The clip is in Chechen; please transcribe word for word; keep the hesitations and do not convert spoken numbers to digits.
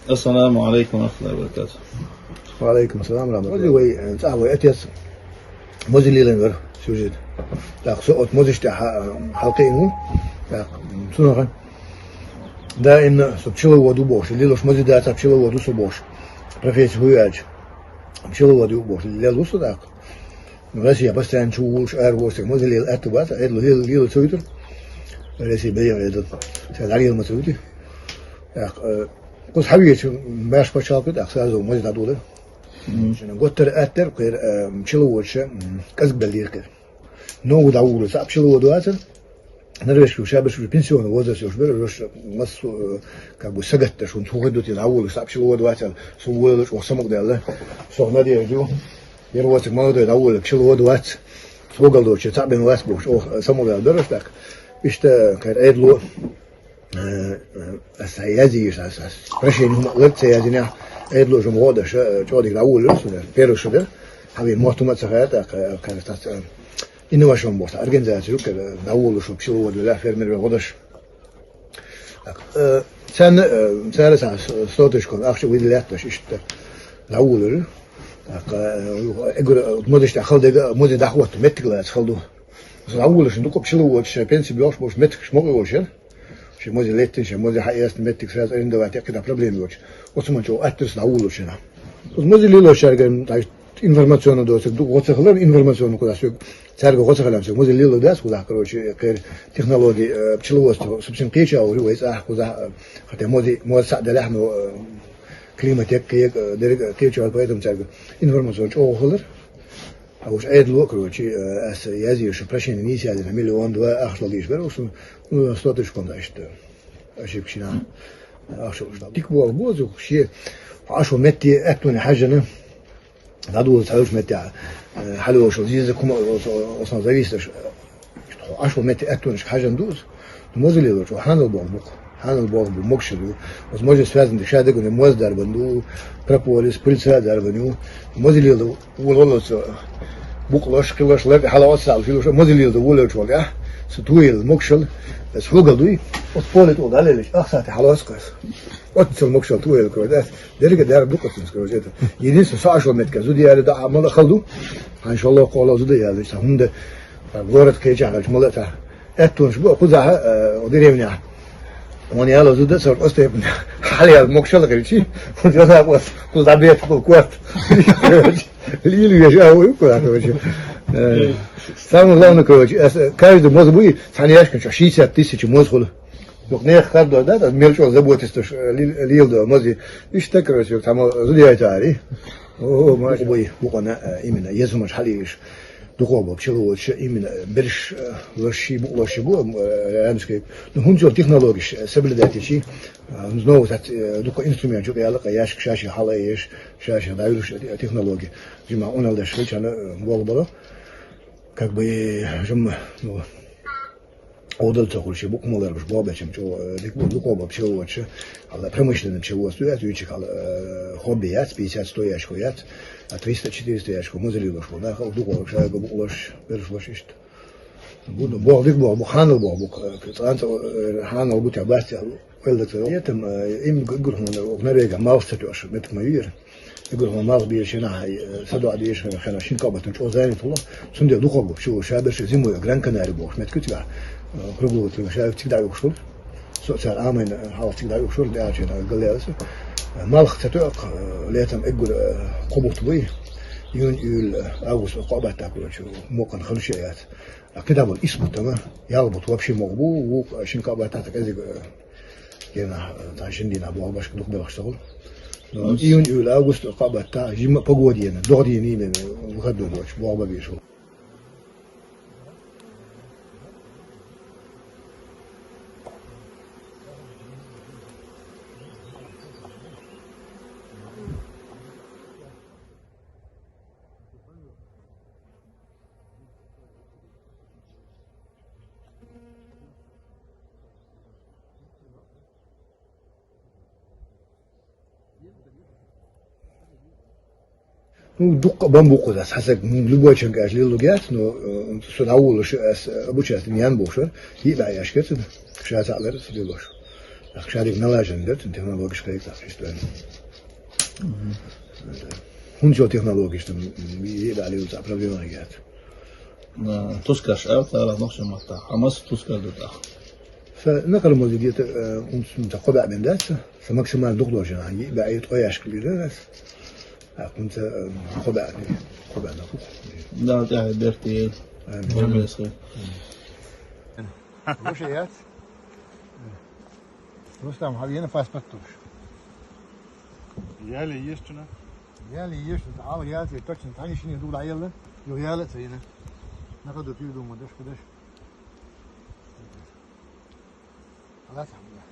Ассаламу алейкум ва рахматуллахи ва баракатух. Ва алейкум салам ва рахматуллахи. Вай, э, цӀа вай отец мозе лелаеш вар, сюжет. Так, со от мозеш тӀа хьа-, хьалкхийна ву. Так, цунах. Да, именно, со пчеловод ву бохуш, лелош мозе дац, пчеловод ву со бохуш. Профессия хӀу яц. Пчеловод ву бохуш, лелаш ву со, так. Россия постоянно чу вулуш, араволуш, мозе лела аьтту бац, Ӏедало лела, лела ца витар. Россия бейгӀа Ӏедал. Ца даргал ма ца вити. Так, э, кхуза хьавеча, маьрша пачхьалкх, так, сразу мозе дӀадолу. Мгм. Шена готтара аттар, кхера, э, пчеловодаш, м, кӀезиг беллера кхера. Ногу дӀавуллуш, цхьа пчеловод вацар. Норвежский шабаш уже пенсионный возраст уж бер, уж массо, э, как бы сагатта, шун тухай дути дӀавуллуш, цхьа пчеловод вацар, со волалуш, ох самукъадаьлла. Со надежда ю. Ер воцик молодой дӀавулла, пчеловод вац. Со вогал доцу, цхьаъ бен вац бохуш, ох, самукъадаьлла бераш так. Иштта, кхера Ӏедало, э, э, аса язйеш, аса, аса прошение хӀума лар ца язйинехь, Ӏедало жума гӀо а даш, э, чӀогӀа дика дӀавуллуш, первый шу дара. Хьавен мотт хӀума а ца хаьа, так, э, кхера тац, э, инновашон боху организацию, кхера дӀавуллуш, пчеловод вела, фермер вела гӀо даш. Так, э, царна, э, цара цхьа с-, соточкан ахча выделять даш, иштта дӀавуллура. Так, э, эгур, э, мозеш тӀехь хала дега, мозе дӀахӀотта, меттиг лаца хала ду. Аса дӀавуллуш, дукха пчеловодаш, пенси боьлхуш болуш, меттигаш мукъа йолуш яра. Шен мозе леттина, шен мозе хьаэцна, меттиг сразу арендовать яккхина проблема йоцуш. Оцу ман чӀогӀа аттарца дӀавуллуш яра. Оцу мозе лелочаьрга, так, информационно доцург ду, гӀо ца хилар, информационно куда схьа, цаьрга гӀо ца хилар, мозе лела дац, куда, короче, кхера технологии, э, пчеловодство, собственно, кхеча а вури вай цӀахь, куда, э, хотя мозе, мозе схьа делахь, но, э, климат яккхий, э, дерриг, э, кхеча а вури, поэтому цаьрга информационно чӀогӀа хилар. А уж Ӏедало, короче, э, аса язйеш, прошение нийса язйина, миллион, два ахча лелаш бара, уж, ну, сто тысяч ком да иштта. Ошибка шина. Ахча уж дал. Дика болх бу, зух, ше, Ӏаш ву метте, аьттуне хьаьжжина. ДӀадолу цхьа уьш метте, э, хьалаволчул зеза кума, основном зависит, э, Ӏаш ву метте аьттонашка хьаьжжина ду иза. Ну, мозе лела, чӀогӀа хьанал болх бу-кх. Хьанал болх бу, могашалла ю. Оцу мозеш связан ду, ша дагахь моз дарбан ду, прополис, пыльца дарбан ю. Мозе лела, вула валлалца букъалаш, кхилаш, лар хьала оццал хилуш, мозе лела ду, вулалчу вала, а? Со туйла, могашалла, аса хьогал дуй, оцу поле тӀе дӀалелаш, ах сахьте хьалоцу кхас. Оццал могашалла туйла, короче, аса дерриге дара дукъацунца, короче, это. Единственное, со Ӏаш ву метте, зуда яли да, а мала хала ду. Хьайн шолло кхоло зуда яли, ца хӀунда, а, город кхечахьлачу мала а ца. Аьттонаш бу кхузахь, э, деревняхь. Вон яла зуда, сор остепна. Хьалаяла могашалла хилчи, кхуза яла кхоз, кхуза дӀабетта кхул корта. Лийла веш, а, вуй, кхуза, короче. Э, самое главное, короче, ас-, каждый моз буй, цхьана яшкан чохь шестьдесят тысяч моз хуьлу. Дукха нехан хаддо, да, да, мел чӀогӀа заботиться, э, ли-, лийла до мозе. Иштта, короче, там зуда яйта ари. О, маша буй, букъана, э, именно, еза хӀумаш хьалийраш. Дукха бу пчеловодаш, именно, э, берш, э, лоши, букъ лоши бу, э, рядом с кей-, ну, хӀунда технологиш, э, соблюдать йичи, э, ну, вот, э, дукха инструмент чу, яла, яшка шаша хьала еш, шаша дайраш, э, технологи. Жима, он алдаш, чана, э, гол бала. Как бы, э, жима, ну, Одал ца хуьлуш, букъ ма ларбаш, бобечам чу, э, дика бу, дукха бу пчеловодаш, хьала промышленный пчеловодство яц, вуьйчиг хьала, э, хобби яц, пятьдесят, сто яшко яц, а триста, четыреста яшко мозалилош бу, нах, дукха шайга букъ лош, берш лош иштта. Бу, бу, боху дика боху, бу ханал боху, бу, э, цӀанца, э, ханал бу тя басти, вел дац. Летом, э, им г-, гурхун, э, Норвегия, малх ца тоьаш, метк ма вир. Игур хьуна малх бийр шина хьай, э, садоӀа дийр шина хьайна шин кабатан чӀо зайнит хьуна. Цундел дукха бу, шу шаберш зимой Гран Канари бохуш, мет куьтигахь, э, круглого тыла шабер цигахь дӀаюхуш хуьлу. Со цара Ӏамайна, э, хьалха цигахь дӀаюхуш хуьлу, дӀаьлча, э, галлеяса. Э, малх ца тоьакх, э, летом игур, э, кхо бутт буй. Июнь, июль, э, август, кхо баттахь, короче, мокхан хала ше яц. А кхидӀа болу исс бутт ама, ялх бутт вообще мокх бу, вукху шин кабатахь, так, эзиг, э, Дийнахь, э, тхан шина дийнахь болх башка дукха белхаш ца хуьлу. Но июнь, июль, август, кхо баттахь, жимма а погода йина, догӀа дийна йина, выходной доцуш, болх бан безаш ву. Ну, дуккха а бан бу кхуза, хьасаг, ну, любой чанга аьлла леллуг яц, но, э, со дӀавуллуш, ас, э, обучаться ян бохуш вара, йиъ бӀе яшка цуьнан, ша цхьаъ лара аса лелош. Ах, шарик налажен дер, технологиш кайк ах, чисто. Мгм. ХӀунда йола технологиш там, м, е, е, дале, уца проблема яц. На, тускаш ав, тала нохча матта. Амас тускар да тах. Са накъал мозидиета, э, унсун та кхо баъ бен дац, са максимально духло жана, е, баъ, е, ткъо яшка бира дац. А, кхунца, э, кхо баъ, кхо баъ на кух. Да, да, берти. Амин. Амин. Слушай, яц? Рустам, хьа вена паспорт туш? Яли ешчуна? Яли ешчуна, ала яли, точно, тани шине дугла яла, йо яла цайна. Накъал да пив дума, даш кудаш. Ала цамга.